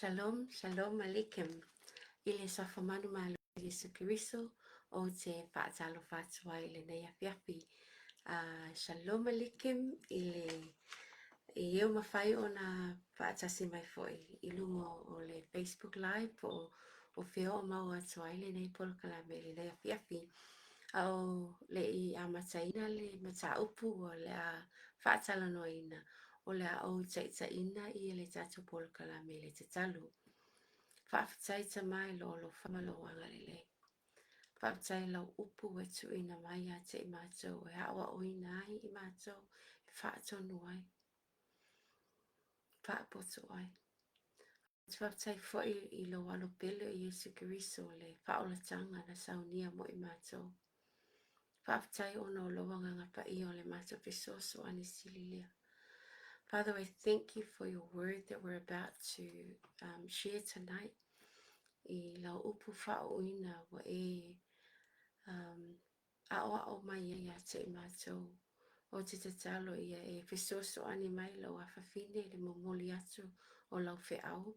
Shalom, shalom aleichem. I le Suafa Manumalo o Iesu Keriso, ou te faatalofa atu ai i lenei afiafi. Uh, shalom aleichem i le i e ua mafai ona faatasi mai foi i luga o le Facebook Live po o o fea o maua atu ai lenei polokalame i lenei afiafi. A o le i amataina le mataupu o le a faatalanoaina, o le a ou taitaiina ia le tatou polokalame i le tatalo. Faafetai Tama i lou alofa ma lou agalelei. Faafetai i lau upu ua tuuina mai ia te i matou e aoaoina ai i matou, e faatonu ai, faapoto ai. Ou te faafetai foi i lou alo pele o Iesu Keriso le faaolataga na saunia mo i matou. Faafetai ona o lou agaga paia o le matou fesoasoani sili lea. Father, I thank you for your word that we're about to um, share tonight. I lau upu faaoina ua e um, aoao mai ai ia te i matou. Ou te tatalo ia e fesoasoani mai lou afafine i le momoli atu o lau feau.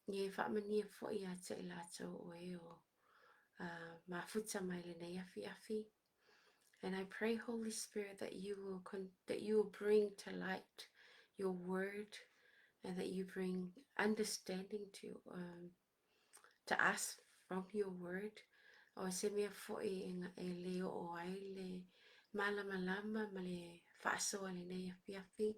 Ia e faamanuia foi ia te i latou o e o uh, mafuta mai lenei afiafi. And I pray, Holy Spirit, that you will con- that you will bring to light your word and that you bring understanding to um, to us from your word. O se mea foi e, e le oo ai le malamalama ma le faasoa lenei afiafi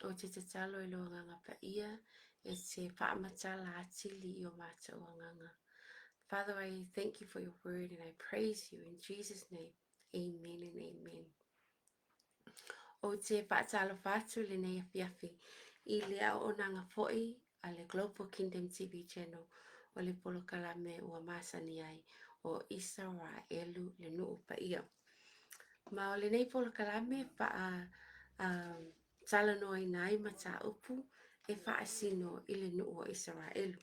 o te tatalo i lou agaga paia e te faamatala atili i o matou agaga. Father, I thank you for your word and I praise you in Jesus' name. Amen and amen. Ou te faatalofa atu lenei afiafi i le auaunaga foi a le Global Kingdom TV Channel o le polokalame ua masani ai o Isaraelu le nuu paia. Ma o lenei polokalame faa uh, talanoaina ai mataupu e faasino i le nuu o Isaraelu.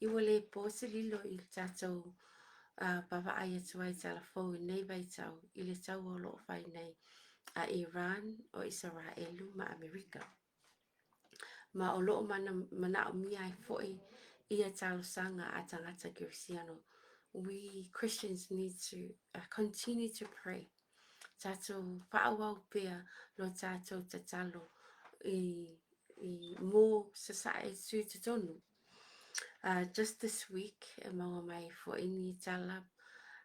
I ua le po se lilo i le tatou uh, vaavaai atu ai tala fou i nei vaitau i le taua o lo o fai nei a Iran o Isaraelu ma Amerika. Ma o lo o mana, manaomia ai foi ia talosaga a tagata Kerisiano. We Christians need to uh, continue to pray. Tātou whaawau pea lo tātou tatalo i, i mō sasae tū totonu. Uh, just this week, e maua mai foi ni tala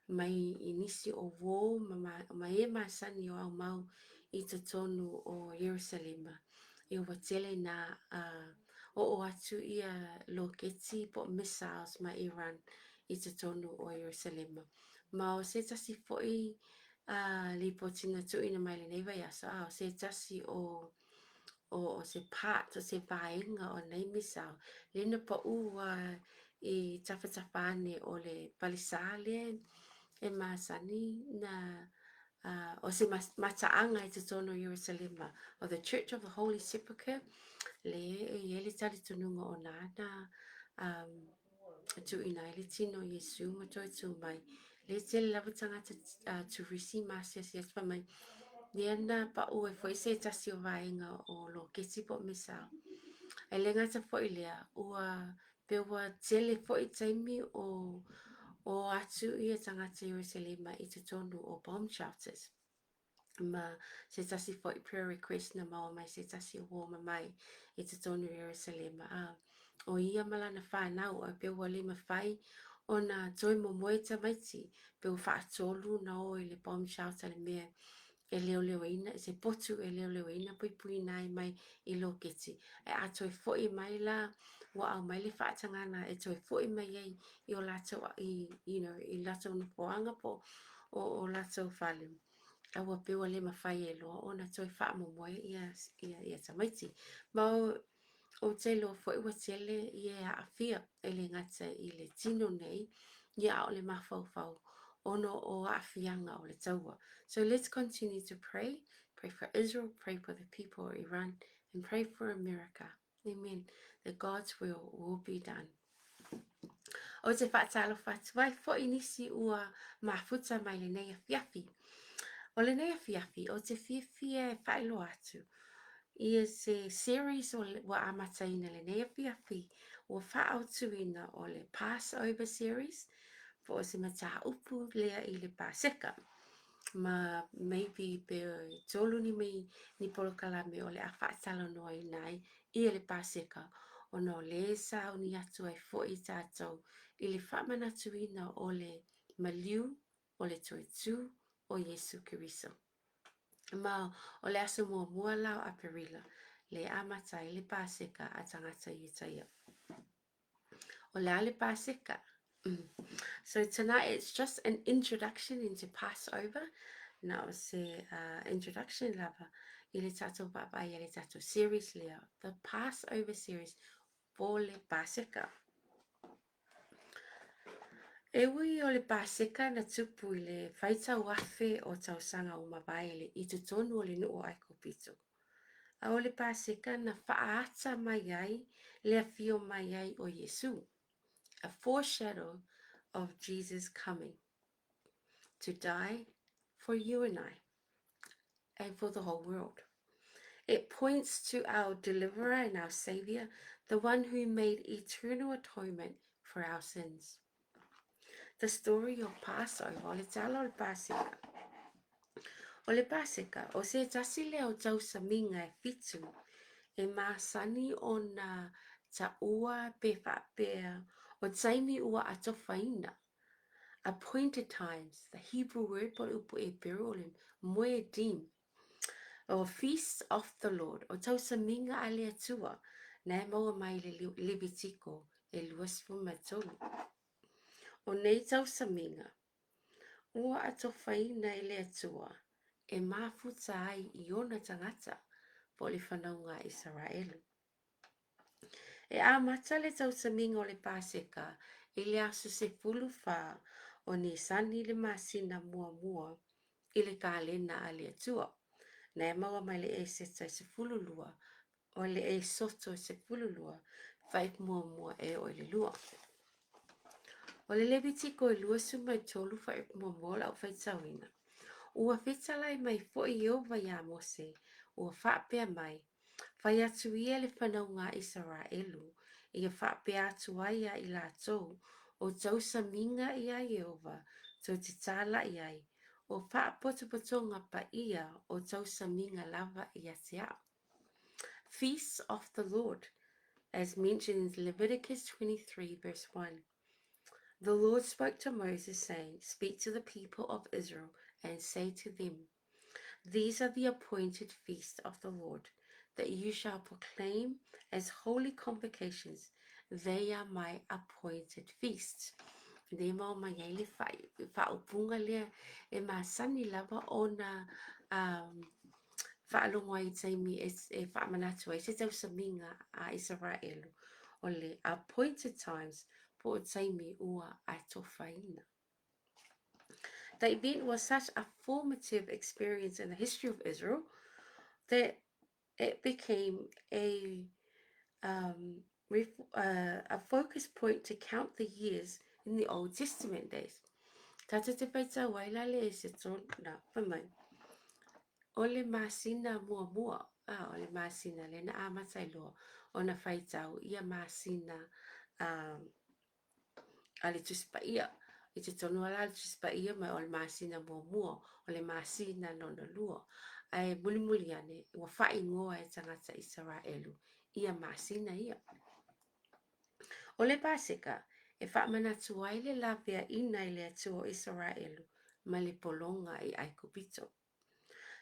mai i nisi o wō ma, ma, ma e masani o au mau i totonu o Yerusalema. I ua tele nā uh, oo atu ia loketi po missiles ma Iran i totonu o Yerusalema. Ma o se tasi foi uh, lipoti na tuuina mai lenei vaiaso, a o se tasi o o, o se part, o se vaega o nei missile, le na paʻū a i tafatafa ane o le palesa lea e masani na uh, o se mataaga i totonu o Ierusalema, o the Church of the Holy Sepulchre, le e i ai le talitonuga o nā na um, tuuina ai le tino o Iesu ma toe tū mai. Le tele lava tagata uh, turisi ma asiasi atu fai mai, lea na paʻū ai foi se tasi o vaega o loketi po o missile. E le gata foi lea, ua pe ua tele foi taimi o o atu ia tagata Ierusalema i totonu o bomb shelters. Ma se tasi foi prayer request na maua mai se tasi o uo mamae i totonu o Ierusalema, a o ia ma lana whanau a pe ua le mawhai ona toe momoe tamaiti, pe ua faatolu na o i le bomb shelter le mea e leoleoina, se potu e leoleoina puipuina ai mai i loketi. E a toe foi mai la, ua aumai le faatagana e toe foi mai ai i o latou, i, you know, i latou nofoaga po o o latou fale. A ua pe ua le mawhai e loa ona toe faamomoe ia, ia, ia tamaiti. Ma o, ou te iloa foi ua tele ia e aafia e le gata i le tino nei, ia a o le mafaufau ona o aafiaga o le taua. So let's continue to pray. Pray for Israel, pray for the people of Iran, and pray for America. Amen. That God's will will be done. O te whaatalofa atu ai foi nisi ua mafuta mai lenei afiafi. O lenei afiafi, o te fiafia e whaeloa atu. Ia se series o ua amataina lenei afiafi ua faaautuina o le Passover series po o se mataupu lea i le Paseka. Ma maybe pe tolu ni mei ni polokalame o le a faatalanoaina ai ia le Paseka ona o lē sauni atu ai foi tatou i le faamanatuina o le maliu o le toe tū o Iesu Keriso. Ma o le aso muamua la o Aperila le amata ai le Paseka a tagata Iutaia. O le a le Paseka? So tonight it's just an introduction into Passover. Na o se introduction lava i le tatou vaavaai i le tatou series lea, the Passover series, po le Paseka. E ui o le Paseka na tupu i le faitau afe o tausaga ua mavae i totonu o le nuu o Aikupito, a o le Paseka na faaata mai ai le afio mai ai o Iesu, a foreshadow of Jesus coming to die for you and I and for the whole world. It points to our deliverer and our savior, the one who made eternal atonement for our sins. The story of Passover, o le tala o le Paseka. O le Paseka, o se tasi lea o tausamiga e fitu e masani ona taua pe faapea o taimi ua atofaina. Appointed times, the Hebrew word po o le upu Heperu o le moedim, o feasts of the Lord, o tausamiga a le Atua, na e maua mai i le Levitiko e 23. O nei tausamiga, ua atofaina e le Atua e mafuta ai i ona tagata po o le fanauga a Isaraelu. E amata le tausamiga o le Paseka i le aso 14 o Nisani le masina muamua i le kalena a le Atua. Na e maua mai le Eseta e 12, o le Esoto e 12, fuaiupu muamua e oo i le lua. O le Levitiko e 23 fuaiupu muamua o lau faitauina. Ua fetalai mai foi Ieova iā Mose, ua faapea mai, Fai atu ia le fanauga a Isaraelu, ia faapea atu ai iā i latou, O tausamiga iā Ieova tou te tāla'i ai, o faapotopotoga paia o tausamiga lava ia te a'u. Feasts of the Lord, as mentioned in Leviticus 23 verse 1. The Lord spoke to Moses, saying, Speak to the people of Israel and say to them, These are the appointed feasts of the Lord that you shall proclaim as holy convocations. They are my appointed feasts. Le mau mai ai le faaupuga lea e masani lava ona faalogo ai i taimi e faamanatu ai se tausamiga a Isaraelu o le appointed times po o taimi ua atofaina. The event was such a formative experience in the history of Israel that it became a um, a focus point to count the years in the Old Testament days. Tātou te whaitau ai la le e se tōna, whai mai. O le masina muamua, a, o le masina le na amata ai loa ona faitau ia masina a, a le Tusi Paia. I totonu lava la le Tusi Paia mai o le masina muamua, o le masina lona lua. Ae mulimuli ane, ua faaigoa e tagata Isaraelu ia masina ia. O le Paseka, e faamanatu ai le laveaiina i le Atua o Isaraelu mai le pologa i Aikupito.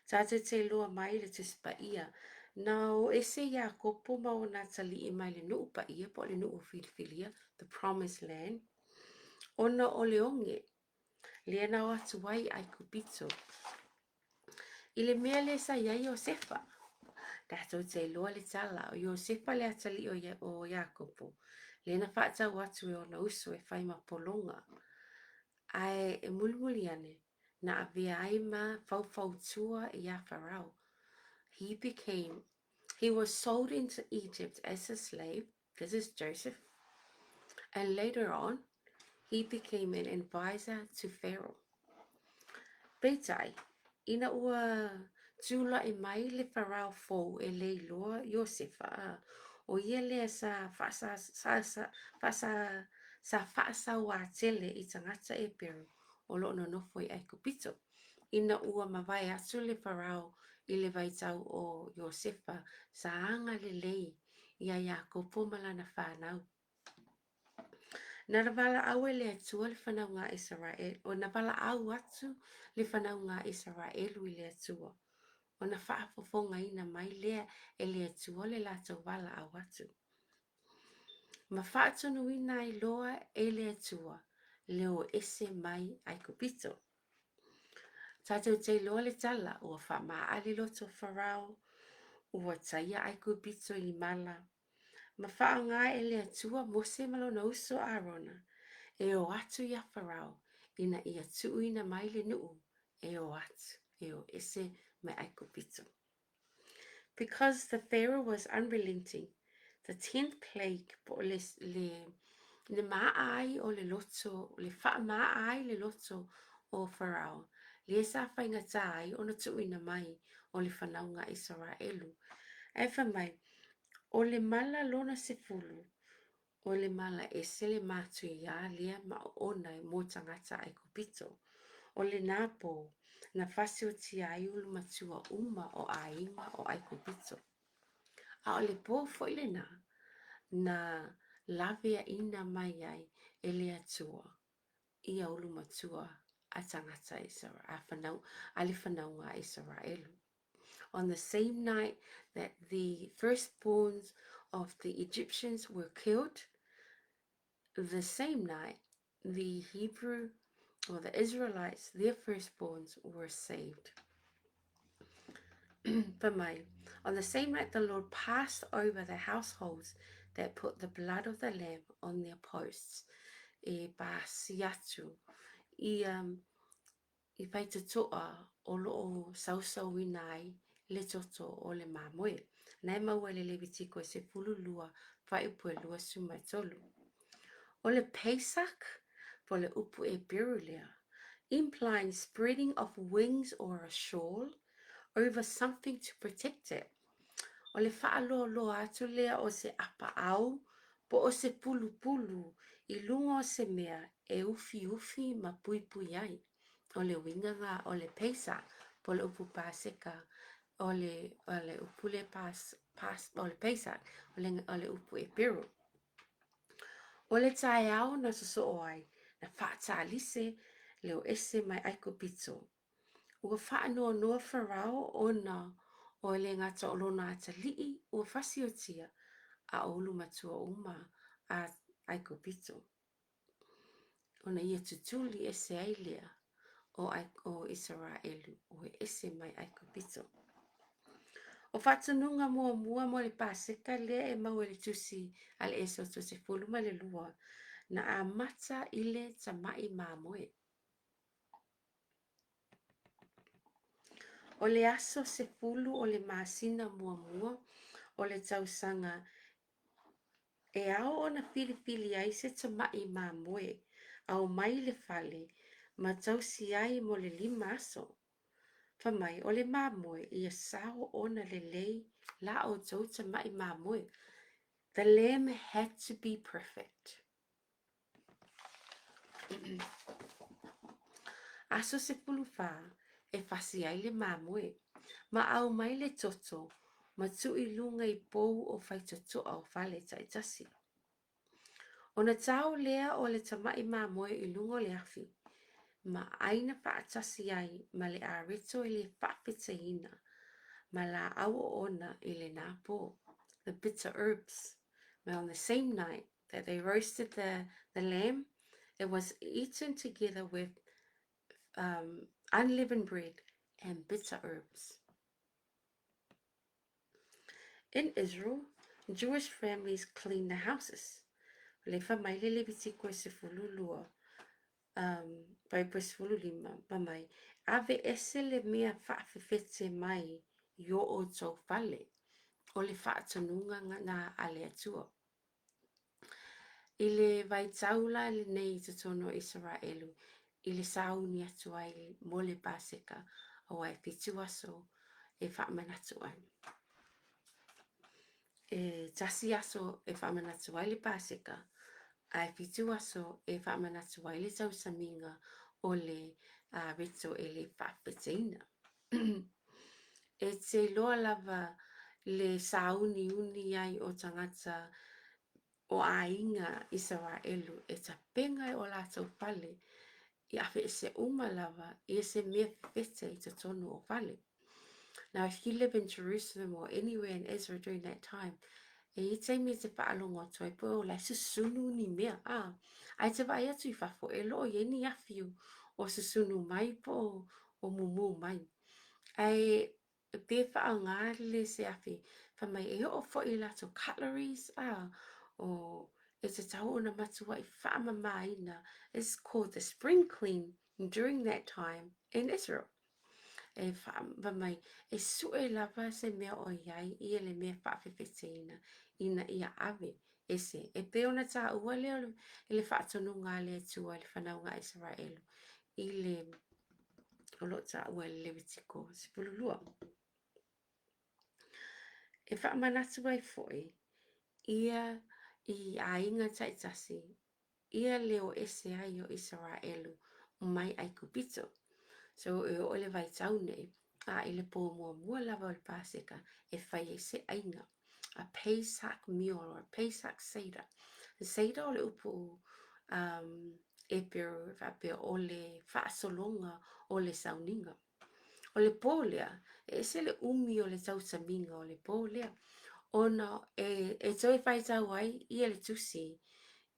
Tātou te iloa mai le Tusi Paia, na o ese Iakopo ma ona atalii mai le nuu paia po o le nuu filifilia, the promised land, ona o le oge, lea na o atu ai i Aikupito. I le mea lea sa i ai Iosefa, tātou te iloa le tala, o Iosefa le atalii o Iakopo, lea na faatau atu e ona uso e fai ma pologa. Ae e mulimuli ane, na avea ai ma faufautua iā Farao. He became, he was sold into Egypt as a slave, this is Joseph, and later on, he became an advisor to Pharaoh. Peitai, ina ua Tulaʻi mai le Farao fou e le iloa Iosefa, a ʻo ia lea sa faasa, sa, sa, faasa, sa faasauā tele i tagata Eperu o lo o nonofo i ʻAikupito. Ina ua mavae atu le Farao i le vaitau o Iosefa, sa agalelei iā Iakopo ma lana fanau. Na valaau e le Atua le fanauga a Isaraelu, o na valaau atu le fanauga a Isaraelu i le Atua, ona faafofogaina mai lea e le Atua le latou valaau atu. Ma faatonuina ai loa e le Atua le o ese mai Aikupito. Tatou te iloa le tala, ua faama'a le loto o Farao, ua taia Aikupito i mala, Ma faaaoga e le Atua Mose ma lona uso Arona e o atu iā Farao ina ia tuuina mai le nuu e o atu, e o ese mai Aikupito. Because the Pharaoh was unrelenting, the tenth plague po o le, le, le maaa ai o le loto, le faamaaa ai le loto o Farao, lea sa faigata ai ona tuuina mai o le fanauga a Isaraelu. Ae fai mai, O le mala lona sefulu, o le mala ese le matuiā lea ma oona mo tagata Aikupito. O lenā pō, na fasiotia ai ulumatua uma o aiga o Aikupito. A o le pō foi lenā, na laveaina mai ai e le Atua ia ulumatua a tagata a fanau a le fanauga a Isaraelu. On the same night that the firstborns of the Egyptians were killed, the same night the Hebrew or the Israelites, their firstborns were saved. On the same night the Lord passed over the households that put the blood of the lamb on their posts. E pasi atu i um, i faitotoa o lo o sausauina ai le toto o le mamoe. Na e maua i le Levitiko e 12 fuaiupu e 23. O le Pesach, po le upu Eperu lea, implying spreading of wings or a shawl over something to protect it. O le faaloaloa atu lea o se apaau po o se pulupulu i luga o se mea e ufiufi ma puipui ai. O le uiga lena o le Pesach, po o le upu Paseka, o le, o le upu le pas, pas, o le Pesach, o le, o le upu Eperu. O le taeao na sosoo ai, na faatalise le o ese mai Aikupito. Ua faanoanoa Farao ona o e le gata o lona atalii ua fasiotia, a o ulumatua uma a Aikupito. Ona ia tutuli ese ai lea o, o Isaraelu o e ese mai Aikupito. O faatonuga muamua mo le Paseka lea e maua i le tusi a le Esoto 12, na amata i le tama'i mamoe. O le aso sefulu o le masina muamua o le tausaga e ao ona filifili ai se tama'i mamoe ao mai i le fale ma tausi ai mo le lima aso. Fai mai, o le mamoe ia sao ona lelei la outou tama'i mamoe. The lamb had to be perfect. Aso 14 e fasi ai le mamoe, ma aumai le toto ma tuu i luga i pou o faitotoa o fale taitasi. Ona tao lea o le tama'i mamoe i luga o le afi, ma ʻaina faatasi ai ma le areto e le faafetaiina ma laau oona i lenā pō, the bitter herbs. Ma on the same night that they roasted the, the lamb, it was eaten together with um, unleavened bread and bitter herbs. In Israel, Jewish families clean the houses. Le fa mai le Levitiko e sefulu lua, um, fuaiupu e 15, fai mai, Ave ese le mea faafefete mai i o outou fale, o le faatonuga na a le Atua. I le vaitau la lenei i totonu o Isaraelu i le sauni atu ai mo le Paseka, aua e fitu aso e faamanatu ai. E tasi aso e faamanatu ai le Paseka, ae fitu aso e faamanatu ai le tausamiga o le reto e le faafefeteina. E te iloa lava le sāuniuni ai o tagata o aiga Isaraelu e tapena i o latou fale i aveese uma lava ia se mea fefete i totonu o fale. Now, if you live in Jerusalem or anywhere in Israel during that time, e i taimi e te whaalogo atu ai po o la e susunu ni mea, a, ae te vaai atu i fafo, e loo i ai ni awhiu o susunu mai po o, o mumu mai. Ae pe whaonga le se awhi, wha mai e oo foi i latou cutleries, a, o e te tau ona matua i whaamamaina, it's called the spring clean during that time in Israel. E wha mai, e sue lava se mea o iai ia le mea whaafefeteina ina ia ave ese. E pei ona tāua lea i le faatonuga a le Atua i le whanau a Isaraelu i le o lo o tāua i le Lewitiko 12. E whaamanatu ai foi ia i aiga taitasi ia leo ese ai o Isaraelu mai Aikupito. So e oo i le vaitau nei, a i le pō muamua lava o le Paseka e fai ai se aiga, a Pesach meal or a Pesach Seder. Seder o le upu um, Eperu e faapea o le faasologa o le sauniga. O le pō lea, e ese le umi o le tausamiga o le pō lea, ona e, e toe faitau ai ia le tusi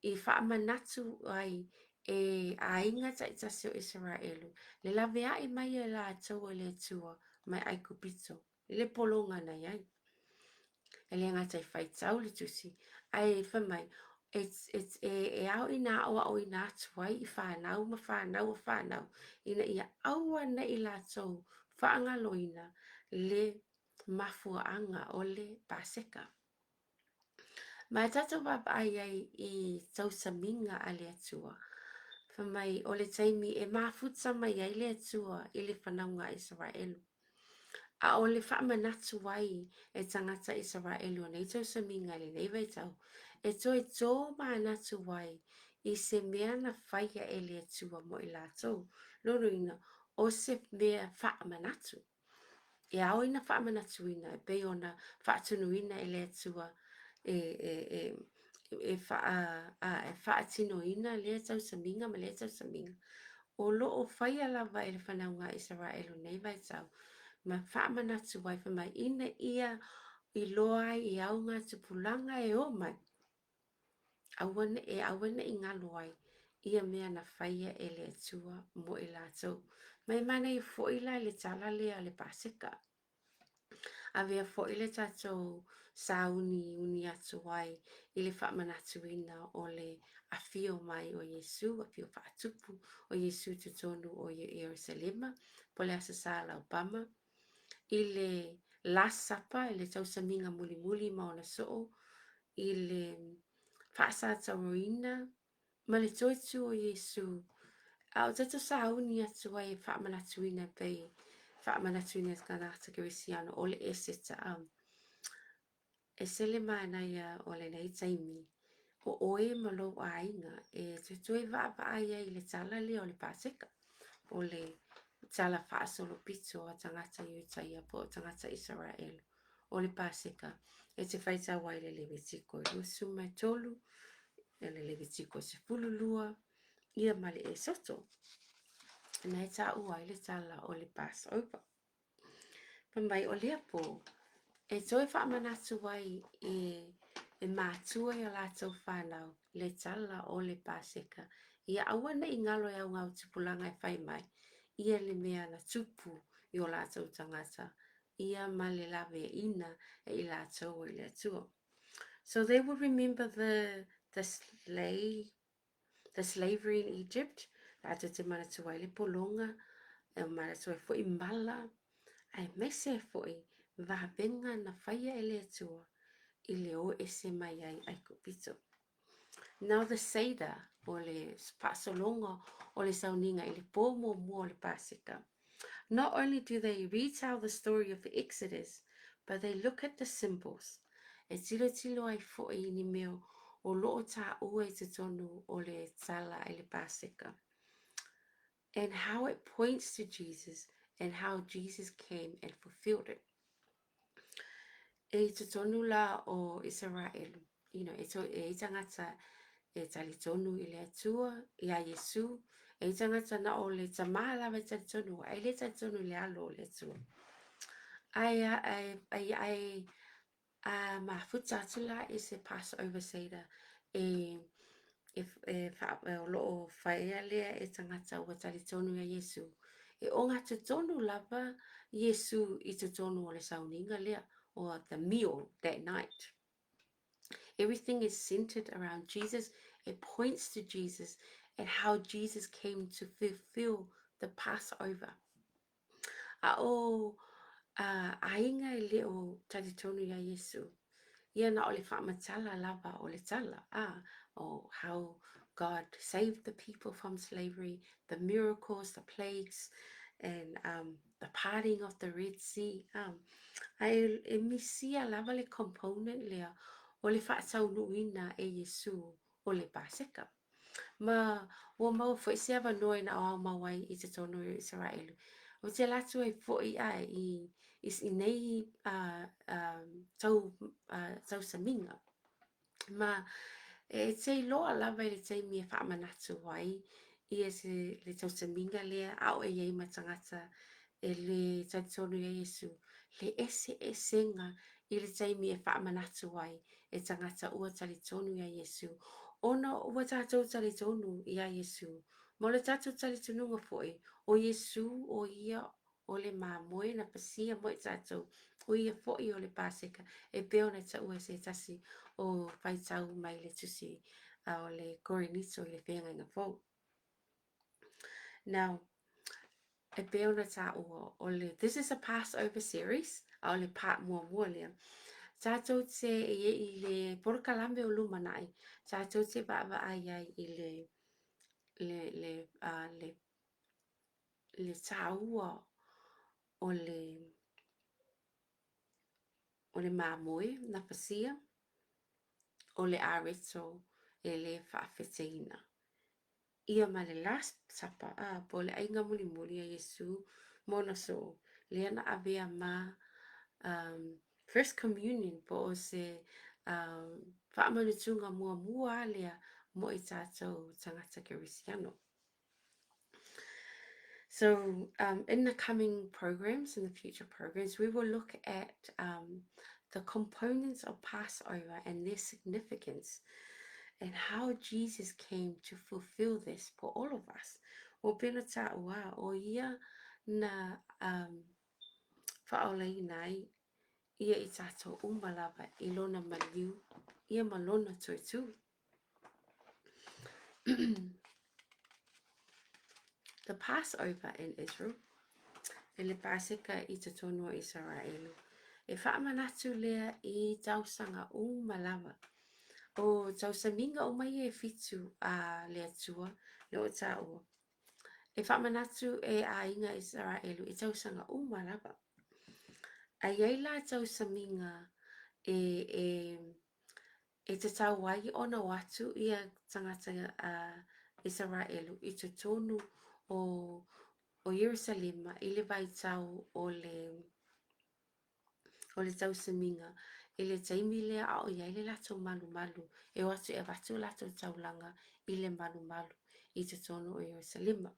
i faamanatu ai e aiga taitasi o Isaraelu le laveai mai e latou e le Atua mai Aikupito i le pologa na i ai. E le gata i faitau le tusi, ae fai mai, e, e, e, e ao ina aʻoaʻoina atu ai i whānau ma whānau o whānau, ina ia aua nei latou faagaloina le mafuaaga o le Paseka. Ma e tatou vaavaai ai i tausamiga a le Atua, fai mai o le taimi e mafuta mai ai le Atua i le whanauga a Isaraelu. A o le faamanatu ai e tagata Isaraelu o nei tausamiga i lenei vaitau, e toe tō manatu ai i se mea na faia e le Atua mo i latou, lona uiga, o se mea faamanatu. E ao ina faamanatuina e pei ona faatunuina e le Atua e, e, e, e, wha, a, e faatinoina lea tausamiga ma lea tausamiga. O lo o faia lava e le whanauga a Isaraelu nei vaitau, ma faamanatu ai fai mai ina ia iloa ai i au ngā tupulaga e o mai. Aua ne, e aua ne i ngalo ai ia mea na faia e le Atua mo i latou. Ma e manaia foi la i le tala lea o le Paseka. Avea foi le tatou sāuniuni atu ai i le faamanatuina o le afio mai o Iesu, afio faatupu o Iesu i totonu o Ierusalema, po le Aso Sa Laupama, i le Last Supper, i le tausamiga mulimuli ma ona soo, i le faasatauroina ma le toe tū o Iesū, a o tatou sāuni atu ai e faamanatuina e pei faamanatuina e tagata Kerisiano o le Eseta. Ese le manaia o lenei taimi, o ʻoe ma lou aiga e toetoe vaavaai ai i le tala lea o le Paseka, o le tala faasolopito a tagata Iutaia po o tagata Isaraelu. O le Paseka e te faitau ai le Lewitiko e 23, e le Lewitiko 12, ia ma le Esoto. Na e tāua ai le tala o le Passover. Fai mai o lea pō, e toe faamanatu ai e, e mātua i a latou whānau le tala o le Paseka. Ia aua nei ngalo e au ngā tupulaga e whai mai, ia le mea na tupu i o latou tagata, ia ma le laveaiina e i latou i le Atua. So they would remember the, the slave, the slavery in Egypt, rātou te manatu ai le pologa, e manatu ai foi mala, aemaise ai foi vavenga na faia e le Atua i le o ese mai ai Aikupito. Now the Seder, o le faasologa o le sauniga i le pō muamua o le Paseka. Not only do they retell the story of the Exodus, but they look at the symbols. E tilotilo ai foi i ni mea o lo o tāua i totonu o le tala i le Paseka. And how it points to Jesus and how Jesus came and fulfilled it. E i totonu la o Isaraelu, you know, e, to, e i tangata e tali tonu i le Atua, i a Iesu, e i tangata na o le tamā lava e tali tonu, ai le tali tonu i le alo o le Atua. Ai, ai, ai, ai, a mafuta atu la i se Passover Seder e, e, e, wha, e o loo whaea lea e tangata ua tali tonu ia Iesu. E o ngā totonu lava Iesu i totonu o le sauninga lea, or the meal that night. Everything is centered around Jesus. It points to Jesus and how Jesus came to fulfill the Passover. A o uh, aiga e le o talitonu ia Iesu, ia na o le whaamatala lava o le tala, ah, o how God saved the people from slavery, the miracles, the plagues, and um, the parting of the Red Sea. Um, a e, e misia lava le component lea o le faataunuuina e Iesu o le Paseka. Ma ua maua foi se avanoa ina o mau ai i totonu o Isaraelu. O te latu ai foi ai i, i, i nei uh, uh, tau, uh, tausamiga. Ma e te iloa lava i le taimi e faamanatu ai ia se le tausamiga lea a o e i ai ma tagata e le talitonu ia Iesu, le eseesega i le taimi e faamanatu ai e tagata ua talitonu ia Iesu, ona ua tatou talitonu ia Iesu. Ma o le tatou talitonuga foi, o Iesu o ia o le mamoe na pasia mo i tātou, o ia foi o le Paseka, e pei ona taua e se tasi o faitau mai le tusi a o le Korinito i le Feagaiga Fou. Now, e pei ona tāua, o le, this is a Passover series, a o le part muamua lea. Tātou te i, i le porokalame o lumanai, tātou te vaavaai ai i le, le, le, uh, le le tāua o le o le māmoe na pasia, o le areto e le faafeteina. Ia ma le last supper, a po le aiga mulimuli a Iesu mona so, lea na avea ma um, first communion po o se um, faamanutuga muamua lea mo i tātou tangata Kerisiano. So, um, in the coming programs, in the future programs, we will look at um, the components of Passover and their significance and how Jesus came to fulfill this for all of us. O pena tāua, o ia na um, whaolaina ai ia i tātou uma lava i lona maliu, ia ma lona toetū. The Passover in Israel, e le Paseka i totonu o Isaraelu. E whaamanatu lea i tausaga uma lava. O tausamiga uma ia e fitu a le Atua le o tāua. E whaamanatu e aiga Isaraelu i tausaga uma lava. A iai la tausamiga e, e E tatau ai ona o atu ia tangata a Isaraelu i totonu o o Ierusalema i le vaitau o le o le tausamiga, i le taimi lea a o i ai le latou malumalu, e o atu e avatu o latou taulaga i le malumalu i totonu o Ierusalema.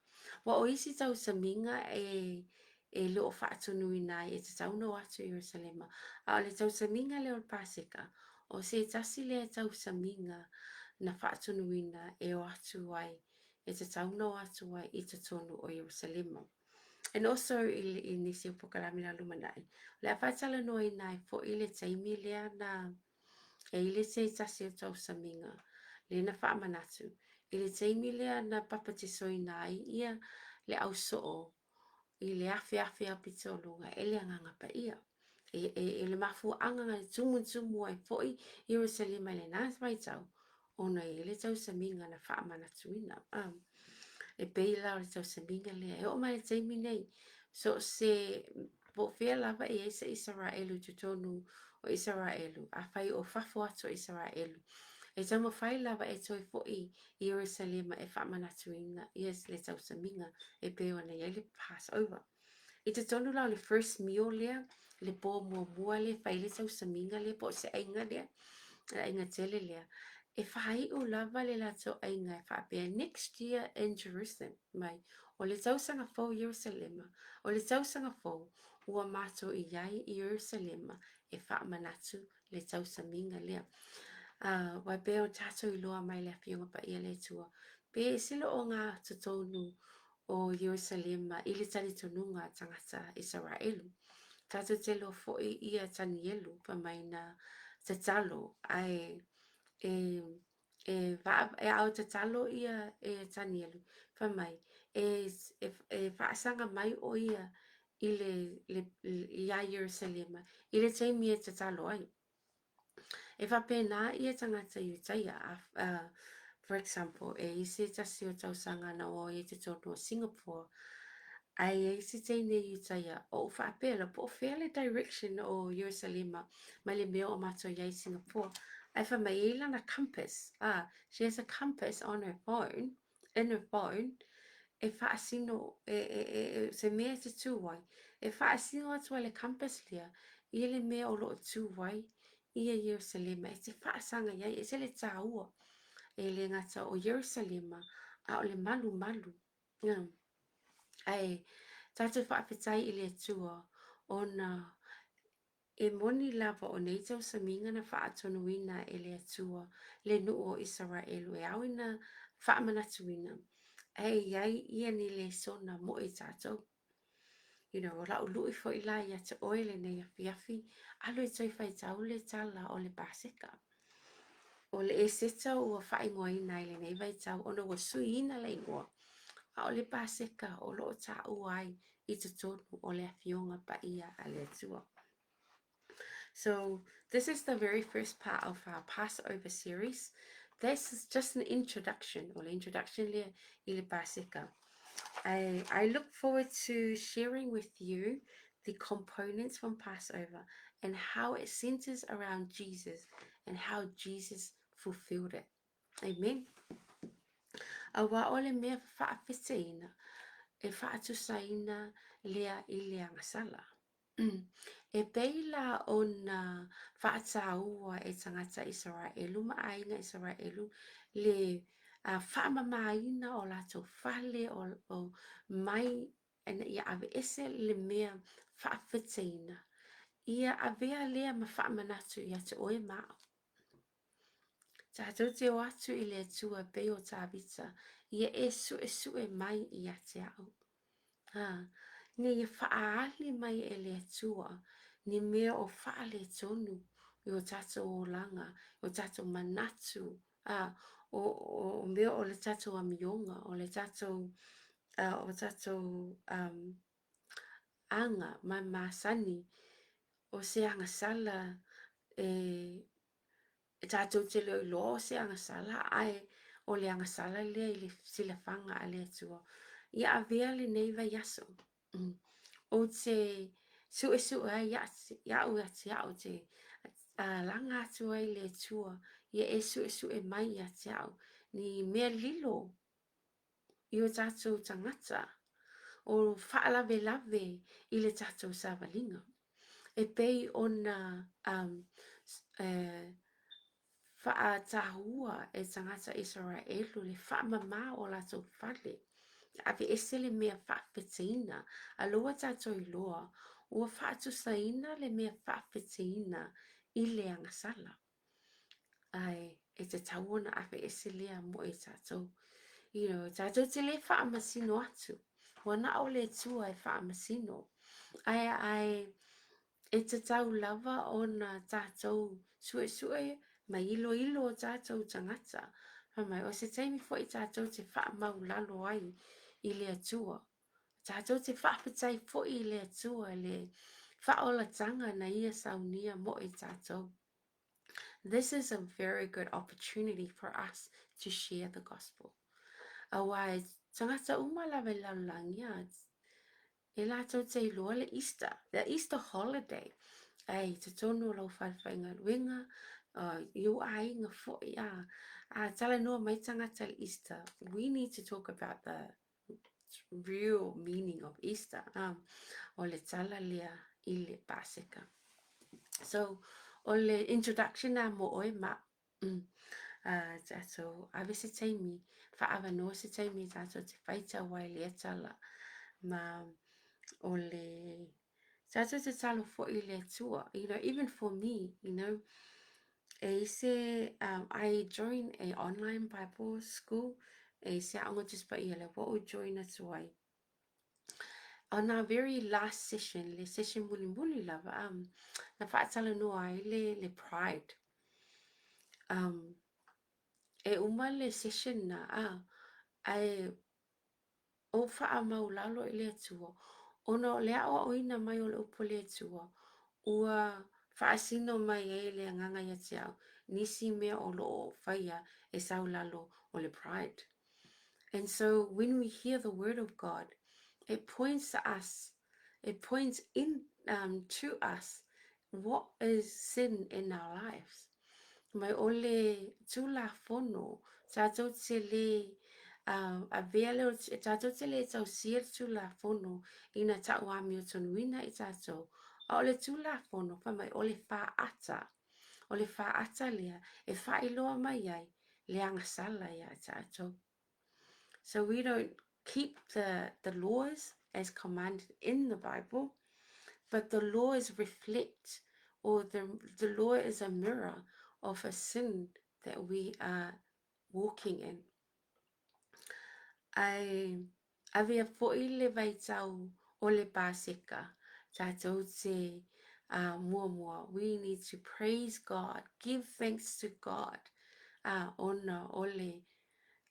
Ua o isi tausamiga e e le o faatonuina ai e tatau ona o atu i Ierusalema. A o le tausamiga lea o le Paseka, o se tasi lea tausamiga na faatonuina e o atu ai, e tatau ona o atu ai i totonu o Ierusalema. And also i, i nisi o polokalame na lumanai, o le a faatalanoaina ai foi le taimi lea na e i le se tasi o tausamiga, lea na faamanatu, i le taimi lea na papatisoina ai ia le ausoo i le afeafe aupito o luga e le Agaga Paia. E, e, e le mafuaaga na tumutumu ai foi Ierusalema i lena vaitau, ona e i ai le tausamiga na faamanatuina. Ah, e pei la o le tausamiga lea, e oo mai le taimi nei, So o se, po o fea lava e i ai se Isaraelu i totonu o Isaraelu, afai o fafo atu o Isaraelu, e taumafai lava e toe foi i Ierusalema e faamanatuina ia le tausamiga e pei ona i ai le Passover. I totonu la o le first meal lea, le pō muamua lea e fai ai le tausamiga lea po o se aiga lea, le aiga tele lea, e faaiu lava le latou aiga e faapea, next year in Jerusalem mai, o le tausaga fou i Ierusalema, o le tausaga fou ua matou i ai i Ierusalema e faamanatu le tausamiga lea. Aua e pei ona tatou iloa mai le Afioga Paia a le Atua, pe ese le ogatotonu o Ierusalema i le talitonuga a tagata Isaraelu. Tatou te iloa foi ia Tanielu fai mai na tatalo ae e e vaa e ao tatalo ia e Tanielu fai mai e e, e faasaga mai o ia i le, le iā Ierusalema i le taimi e tatalo ai. E faapena ia tagata Iutaia, for example, e i se tasi o tausaga na o ai i totonu o Singapore, ae i ai se teine Iutaia, oʻu faapea loa, po o fea le direction o Ierusalema mai le mea o matou i ai i Singapore. Ae fai mai, e i ai lana compass, she has a compass on her phone, in her phone, e faasino, e, e, e, e, se mea e te tū ai, e faasino atu ai le compass lea i le mea o loo tū ai ia Ierusalema, e te faasaga i ai, e ese le tāua, e le gata o Ierusalema, a o le malumalu. Yeah. Ae, tātou faafetai i le Atua, ona E moni lava o nei tausamiga na faatonuina e le Atua le nuu o Isaraelu e ao ina faamanatuina, ae i ai ia ni lesona mo i tatou. You know, o la'u lu'i foi la ia te oe lenei afiafi, alu e toe faitau le tala o le Paseka. O le Eseta ua faaigoaina ai lenei vaitau ona ua suiina le igoa, a o le Paseka o lo o taua ai i totonu o le Afioga Paia a le Atua. So this is the very first part of our Passover series. This is just an introduction, or introduction lea i le Paseka. I, I look forward to sharing with you the components from Passover and how it centers around Jesus and how Jesus fulfilled it. Amen. Aua o le mea faafeteina e faatusaina lea i le agasala. E pei la ona faataua e tagata Isaraelu ma aiga Isaraelu le faamamaina o latou fale o, o mai ina ia aveese le mea faafeteina, ia avea lea ma faamanatu ia te oe ma au. Tātou te o atu i le Atua pei o Tāvita, ia e suesue mai ia te au. Ā, ina ia whaaali mai e le Atua ni mea o faaletonu i o tātou olaga, i o tātou manatu, ā, o, o, o mea o le tātou amioga, o le tātou, uh, o tātou um, aga ma masani, o se agasala e, e tātou te leo iloa o se agasala, ae o le agasala lea i le silafaga a le Atua. Ia avea lenei vaiaso. Mm. Ou te suesue ai iaʻu ia te au te laga atu ai le Atua ia e suesue mai ia te au ni mea lilo i o tātou tangata o faalavelave i le tātou savaliga. E pei ona um, e, faatahua e tagata Isaraelu le faamamā o latou fale, aveese le mea faafeteina, a loa tatou iloa, ua faatusaina le mea faafeteina i le agasala. Ae e tatau ona aveese lea mo i tatou. You know, tatou te le faamasino atu. Ua na o le Atua e faamasino. Ae, ae, E tatau lava ona tatou suesue ma iloilo o tatou tagata, fai mai, o se taimi foi tatou te faamaulalo ai i le Atua. Tatou te faafetai foi i le Atua le faaolatanga na ia saunia mo i tatou. This is a very good opportunity for us to share the gospel. Aua e tagata uma lava i lalolagi, a E lātou te iloa le Easter, the Easter holiday. Ai, i totonu o lau whare whaingaluenga, i o āinga fo'i, a, a talanoa mai tangata le Easter. We need to talk about the real meaning of Easter. O le tala lea i le Paseka. So, o le introduction a mo oe ma tātou ave se taimi, whaawanoa se taimi tātou te whaitau ai lea tala. Ma o le tātou te talo fo'i le Atua. You know, even for me, you know, e ise, I join a online Bible school, e ise aonga Tusi Paia le ua ou join atu ai. On our very last session, le session mulimuli lava, na whaatalanoa ai le, le pride. E uma le session na, ah, ae ou faamaulalo i le Atua, ona o le aʻoaʻoina mai o le upu a le Atua, ua faasino mai ai le agaga ia te au, nisi mea o lo o faia e sau lalo o le pride. And so when we hear the word of God, it points to us, it points in to us what is sin in our lives. Mai o le Tulafono, tātou te lē avea lea o le, tātou te lē tausia le Tulafono ina ta'u āmiotonuina i tātou. A o le Tulafono, fai mai, o le whāata, o le whāata lea e whaailoa mai ai le agasala iā tātou. So we don't keep the, the laws as commanded in the Bible, but the laws reflect, or the, the law is a mirror of a sin that we are walking in. Ai, avea fo'i le vaitau o le Paseka, tātou te uh, muamua. We need to praise God, give thanks to God, uh, ona o le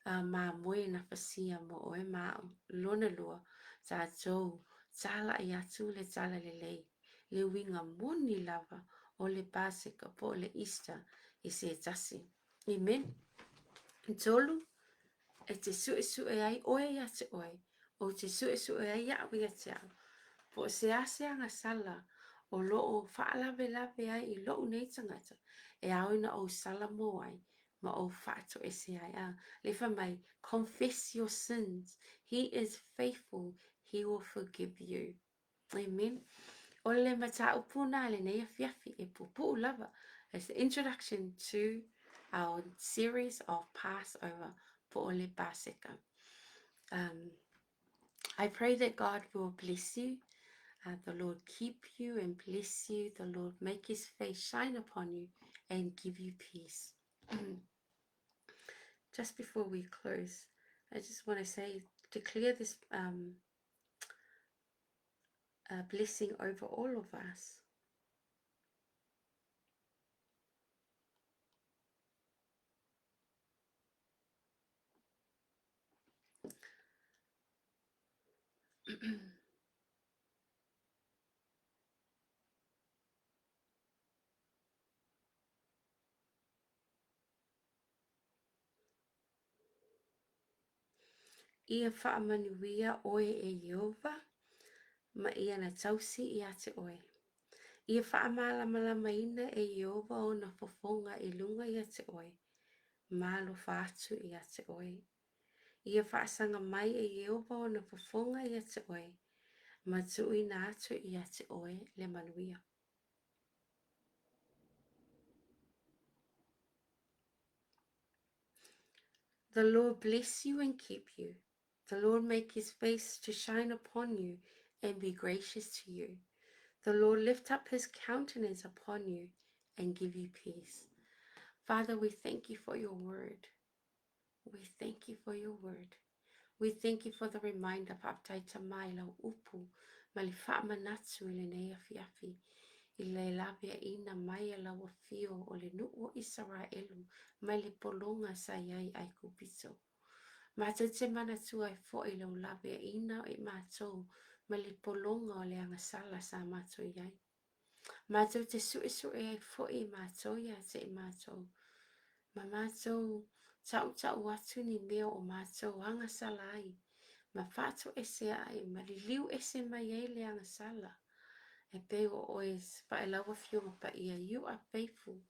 uh, māmoe na fasia mo oe ma au. Lona lua, tātou tāla'i atu le talalelei, le uiga moni lava o le Paseka po o le Easter i se tasi. Amen. Tolu, e te suesue ai oe ia te oe, o te suesue ai iaʻu ia te au. Po o se a se agasala o lo o faalavelave ai i loʻu nei tagata, e ao ina ou sala mo ai, ma ou faatoese ai. A, le fai mai, confess your sins. He is faithful, he will forgive you. Amen. O le mataupu nā lenei afiafi e pupuʻu lava. It's the introduction to our series of Passover, po o le Paseka. I pray that God will bless you. The Lord keep you and bless you. The Lord make his face shine upon you and give you peace. Just before we close, I just want to say, declare this blessing over all of us. Ia faamanuia ʻoe e Iēhova, ma ia na tausi iā te ʻoe. Ia faamalamalamaina e Iēhova ona fofoga i luga iā te ʻoe, ma alofa atu iā te ʻoe. Ia faasaga mai e Iēhova ona fofoga iā te ʻoe, ma tuuina atu iā te ʻoe le manuia. The Lord bless you and keep you. The Lord make his face to shine upon you and be gracious to you. The Lord lift up his countenance upon you and give you peace. Father, we thank you for your word. We thank you for your word. We thank you for the reminder, faafetai Tama i lau upu ma le faamanatu i lenei afiafi, i le laveaiina mai a lau afio o le nuu o Isaraelu mai le pologa sa i ai Aikupito. Matou te manatua ai foi lau laveaiina i matou mai le pologa o le agasala sa matou i ai. Matou te suesue ai foi i matou ia te i matou, ma matou tautau atu ni mea o matou agasala ai. Ma faatoeseaʻi ma liliu ese mai ai le agasala, e pei ua oe fae lau Afioga Paia, you are faithful,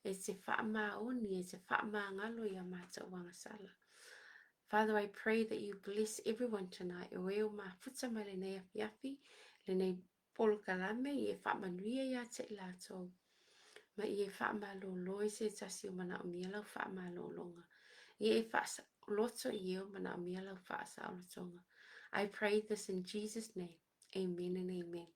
e te faamaoni, e te faamagalo iā matou agasala. Father, I pray that you bless everyone tonight, o e o mafuta mai lenei afiafi, lenei polokalame i e faamanuia iā te i latou. Ma i e faamalolo i se tasi o manaomia lau faamalologa. I e faasaoloto i e o manaomia lau faasaolotoga. I pray this in Jesus name. Amen and amen.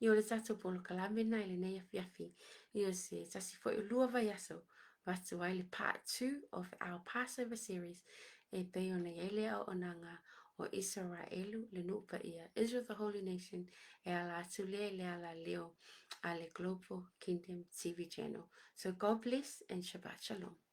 I o le tatou polokalame na i lenei afiafi, i o se tasi foi o lua vaiaso, vatu ai le part 2 of our Passover series e pei ona i ai le auaunaga o Isaraelu le nuu paia, Israel the Holy Nation, e ala atu lea i le alaleo a le Global Kingdom TV Channel. So God bless and Shabbat Shalom.